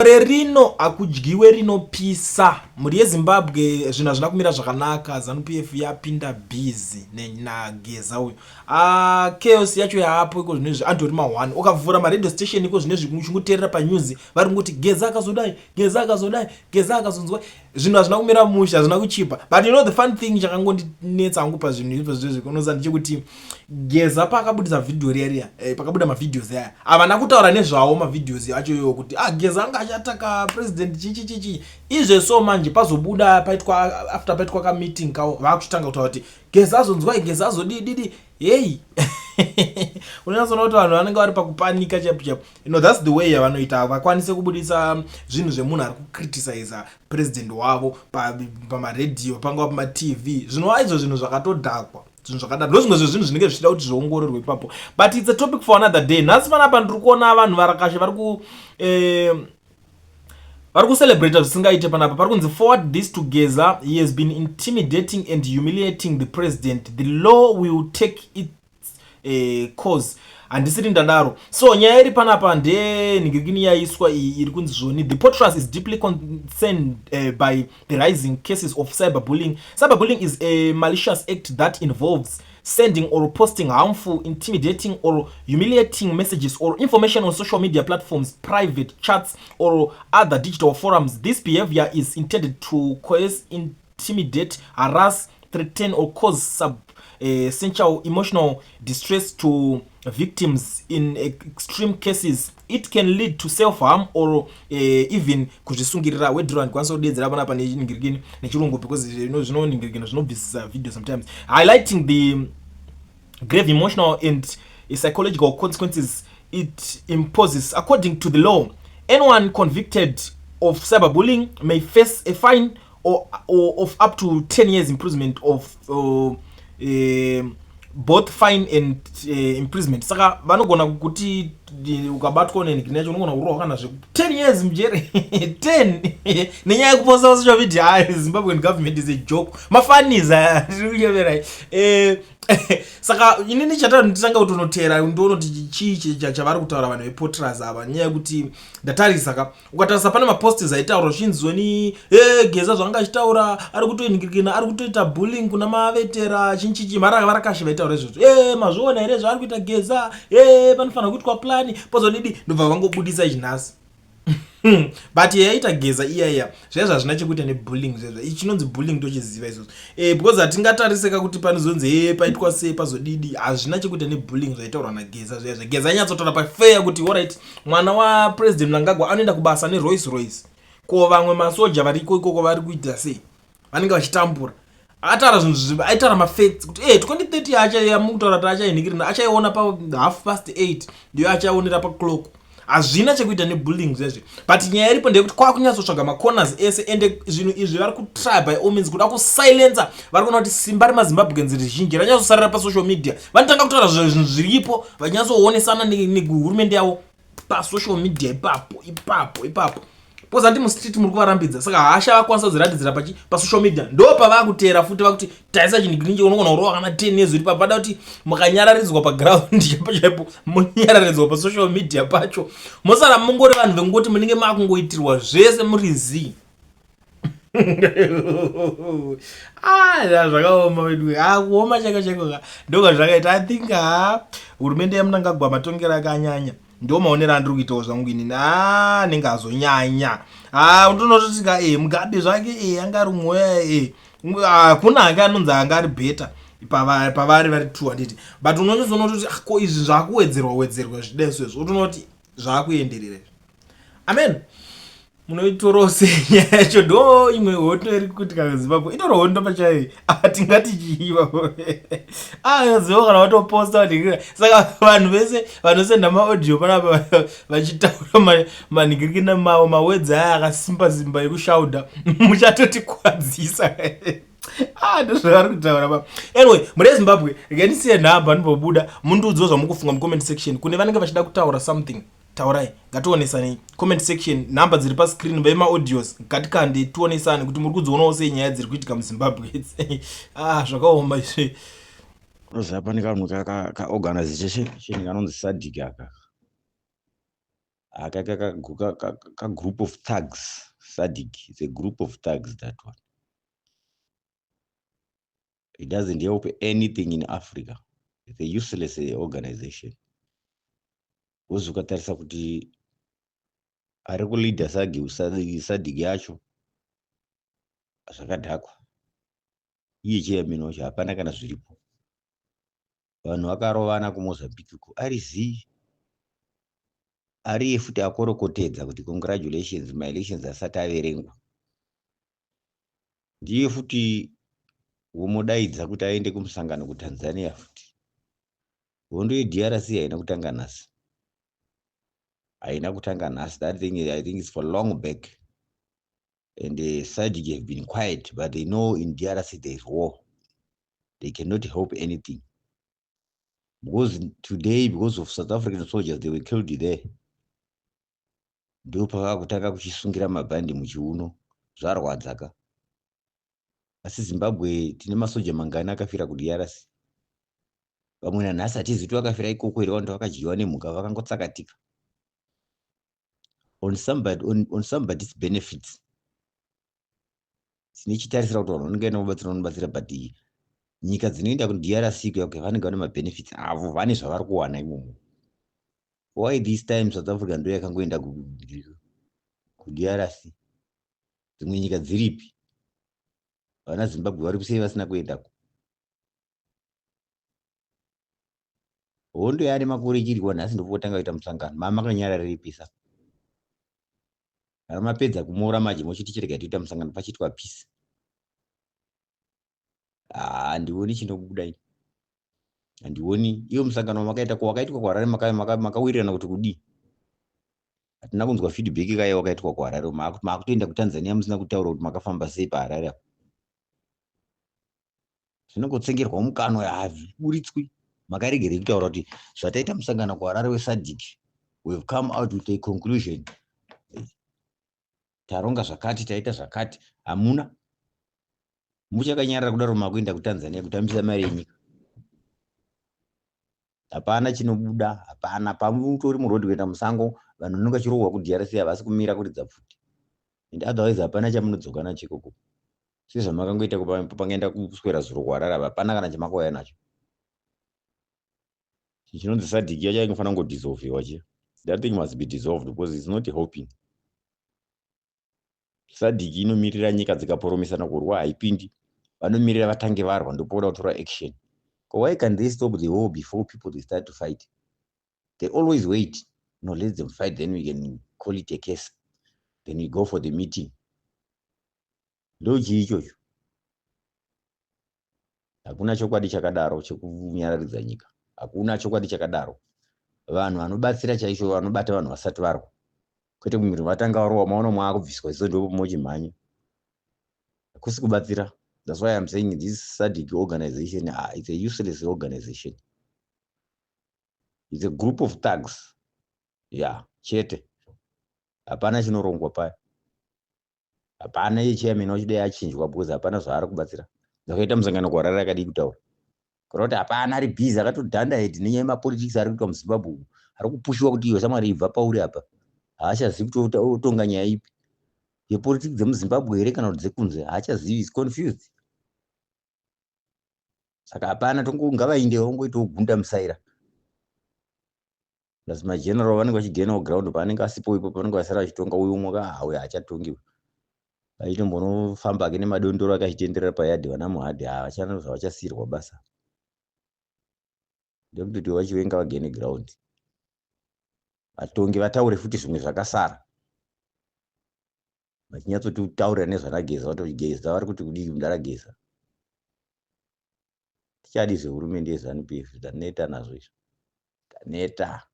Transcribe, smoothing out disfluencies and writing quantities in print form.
Gore rino hakudyiwe rinopisa. Mhuri yeZimbabwe zvinhu hazvina kumira zvakanaka. Zanu PF yapinda busy naGeza uyu. Ah, chaos yacho yaapo iko zvino izvi andori ma1. Ukavhura ma radio station iko zvino izvi uchingoteerera panews vari kungoti Geza akazodai, Geza akazodai, Geza akazonzwa. Zvinhu hazvina kumira mushe, hazvina kuchipa. But you know the fun thing chakangondinetsa hangu pazvinhu izvo zvezvi unoziva ndechekuti Geza paakabudisa video riya riya eh, pakabuda mavideos aya havana kutaura nezvawo mavideos acho iwo kuti ah, Geza anga achataka president chichi chichi izve. So manje pazobuda paitwa after paitwa kameeting kavo, vakuchitanga kutaura kuti Geza azonzwai, Geza azodididi. Hei, unonyatsoona kuti vanhu vanenge vari pakupanika chaipo chaipo. That's the way yavanoita. Havakwanise kubudisa zvinhu zvemunhu ari kucriticiza president wavo pamaredhiyo, pangava pamaTV. Zvinova izvo zvinhu zvakatodhakwa, zvinhu zvakadaro. Ndo zvimwe zvezvinhu zvinenge zvichida kuti zviongororwe ipapo, but it's a topic for another day. Nhasi panapa ndiri kuona vanhu varakashe vari ku vari kucelebrata zvisingaite. Panapa pari kunzi, "Forward this to Geza. He has been intimidating and humiliating the president. The law will take its course." Handisiri ndadaro. So nyaya iri panapa ndenhingirikini yaiswa iyi iri kunzi zvoni, "The POTRAZ is deeply concerned by the rising cases of cyberbullying. Cyberbullying is a malicious act that involves sending or posting harmful, intimidating or humiliating messages or information on social media platforms, private chats or other digital forums. This behavior is intended to coerce, intimidate, harass, threaten or cause substantial emotional distress to victims. In extreme cases, it can lead to self harm or even kuzvisungirira." Wedhiro handikwanisa kudedzera panapa nenhingirikini nechirungu because zvinonhingirikina zvinobvisisa video sometimes. "Highlighting the grave emotional and psychological consequences it imposes. According to the law, anyone convicted of cyberbullying may face a fine or of up to 10 years imprisonment of both fine and imprisonment." Saka vanogona kuti ukabatwa nenhingirikini yacho unogona kurohwa kana zve 10 years mujere, 10, nenyaya yekuposta social media. Ah, Zimbabwean government is a joke. Mafunnies aya tiri kunyeverai. Saka inini chatari nditanga kutonotera ndiona kuti chii chavari kutaura vanhu vePOTRAZ ava, nyaya yekuti ndatarisa ka, ukatarisa pane maposts aitaura zvichinzoni e Geza zvanga achitaura ari kutoinhingirikina, ari kutoita bullying kuna mavetera chinchichi mara varakashe vaitaura izvozvo. E mazviona here zvaari kuita Geza? E panofanira kuitwa plan pozodidi. Ndobva vangobudisa ichinhasi, but yaita Geza iya iya zvaiva zvazvina chekuita nebullying. Zvezvo ichi chinonzi bullying tochiziva izvozvo because hatingatariseka kuti panozonzi e paitwa sei, pazodidi. Hazvina chekuita nebullying zvaitaurwa naGeza zviya. Geza anyatsotaura pafair kuti alright, mwana waPresident Mnangagwa anoenda kubasa neRolls Royce, ko vamwe masoja variko ikoko vari kuita sei, vanenge vachitambura? Ataura zvinhu, aitaura mafacts kuti e 2030 yamukutaura kuti achainhikirina, achaiona pa 8:30, ndiyo achaionera paclock. Hazvina chekuita nebullying zvezve, but nyaya iripo ndeyekuti kwakunyatsotsvaga macorners ese, ende zvinhu izvi vari kutry by all means kuda kusilensa. Vari kuona kuti simba remaZimbabweans rizhinji ranyatsosarira pasocial media. Vanotanga kutaura zvinhu zviripo, vachinyatsoonesana nehurumende yavo pasocial media ipapo ipapo ipapo, because handi mustreet muri kuvarambidza. Saka hasha vakwanisa kudziratidzira pachi pasocial media. Ndo pavakuteera futi vakuti taisa chinhu girinji, unogona kurova kana 10 years uri papada kuti mukanyararidzwa paground chaipo chaipo, monyararidzwa pasocial media pacho, mosara mungori vanhu vengoti munenge makungoitirwa zvese muri zii. Ah, zvakaoma vedu. Ah, kuoma chaiko chaiko ka ndoka zvakaita. I think ha hurumende yaMnangagwa matongero akanyanya. Ndo maonero andiri kuitawo zvangu inini. A anenge azonyanya. A ndinototi ka Mugabe zvake anga ari mwoya hakuna anga anonzi anga ari better pavari vari two, handiti? But unonyatsoona kuti ah, ko izvi zvakuwedzerwa wedzerwa zvidai izvo, utoona kuti zvakuenderera izvi. Amen. Munoitorawo sei nyaya yacho? Ndo imwe hondo iri kuitika kuZimbabwe, itori hondo pachayo. Tingati chii? Aziva kana watoposta. Saka vanhu vese vanosenda maaudio panapa vachitaura manhingirikina mavo, mawedzi aya akasimba simba ekushauda, muchatotikwadzisa. Ah, ndozvavari kutaura pa. Anyway, mune Zimbabwe, regai ndisiye nhamba ndimbobuda, mundiudziwo zvamukufunga mucomment section. Kune vanenge vachida kutaura something, taurai, ngationesanei comment section. Nhamba dziri pascreen, vemaaudios ngatikande tionesane kuti muri kudzionawo sei nyaya dziri kuitika muZimbabwe. Ah, zvakaoma izvi. Unoziva pane kanhu kaorganization kanonzi SADC aka. Aka group of thugs. SADC, it's a group of thugs, that one. It doesn't help anything in Africa. It's a useless organization. Because ukatarisa kuti ari kuleader SADC yacho zvakadhakwa, iye chairman wacho hapana kana zviripo. Vanhu vakarovana kuMozambique uko, ari zii, ariye futi akorokotedza kuti congratulations, maelections asati averengwa. Ndiye futi womudaidza kuti aende kumusangano kuTanzania futi. Hondo yeDRC haina kutanga nhasi, haina kutanga nhasi. That thing, I think, is for long back, and SADC have been quiet, but they know in DRC there is war. They cannot help anything because today, because of South African soldiers, they were killed there. Ndo pavakutanga kuchisungira mabhandi muchiuno, zvarwadzaka. Asi Zimbabwe tine masoja mangani akafira kuDRC? Vamwe nanhasi hatizivi kuti vakafira ikoko here, vanhu vakadyiwa nemhuka, vakangotsakatika on somebody's benefits. Tine chitarisira kuti vanhu vanenge vaenda kubatsira, vanobatsira, but nyika dzinoenda kuDRC kuya vanenge vane mabenefits avo, vane zvavari kuwana imomo. Why this time South Africa ndo yakangoenda kuDRC? Dzimwe nyika dziripi? Vana Zimbabwe vari kusei vasina kuendako? Hondo yaane makore ichirwa, nhasi ndopotanga kuita musangano. Mamakanyararipisa kana mapedza kumora manje, mochiti chirega tiita musangano, pachiitwa peace. Handioni chinobuda ini, handioni. Iwo musangano wamakaita ko wakaitwa kuHarare, makawirirana kuti kudii? Hatina kunzwa feedback kaye wakaitwa kuHarare. Makutoenda kuTanzania musina kutaura kuti makafamba sei paHarare apo. Zvinongotsengerwa mukanwa, hazviburitswi. Makaregerei kutaura kuti zvataita musangano kuHarare weSADC, we've come out with a conclusion, taronga zvakati, taita zvakati? Hamuna, muchakanyarara kudaro. Makuenda kuTanzania kutambisa mari yenyika, hapana chinobuda, hapana. Pamutori murodhi kuenda musango, vanhu vanenge vachirohwa kuDRC havasi kumira kuridza pfuti, and otherwise hapana chamunodzoka nacho ikoko. Sezvamakangoita pangaenda kuswera zuro kuHarare, hapana kana chamakauya nacho. Chinonzi SADC yacho ingofanira kungodissolviwa chiya. That thing must be dissolved because it's not helping. SADC inomirira nyika dzikaporomisana kurwa, haipindi. Vanomirira vatange varwa, ndopoda kutora action. Why can they stop the war before people they start to fight? They always wait. No, let them fight, then we can call it a case, then we go for the meeting. Ndo chii ichocho? Hakuna chokwadi chakadaro chekunyararidza nyika, hakuna chokwadi chakadaro. Vanhu vanobatsira chaizvo vanobata vanhu vasati varwa, kwete kumiri vatanga varohwa, maona maakubviswa iso, ndo mochimhanya. Hakusi kubatsira. That's why I'm saying this SADC organization, it's a useless organization. It's a group of thugs, yeah, chete. Hapana chinorongwa paya, hapana. Yechairman wacho dai achinjwa because hapana zvaari kubatsira. Zvakaita musangano kuHarare akadii kutaura? Kureva kuti hapana, ari busy akatodhanda head nenyaya yemapolitics ari kuitwa muZimbabwe umu. Ari kupushiwa kuti iwe shamwari ibva pauri apa. Haachazivi kuti otonga nyaya ipi, yepolitics dzemuZimbabwe here kana kuti dzekunze, haachazivi, is confused. Saka hapana, ngavainde vangoitawo gunda musaira. Plus mageneral vanenge vachigainawo ground paanenge asipo ipo, pavanenge vasara vachitonga. Uyu umwe ka hauya haachatongiwe, aitombonofamba ake nemadondoro ake achitenderera payadhi. Vana muhadhi havachana zvavachasiyirwa basa, ndekutoti vachivenga vagaine ground, vatongi vataure futi zvimwe zvakasara, vachinyatsotitaurira nezvanaGeza, vatoti Geza vari kuti kudii, mudara Geza. Tichadi zvehurumende yeZANU PF, taneta nazvo izvo, taneta.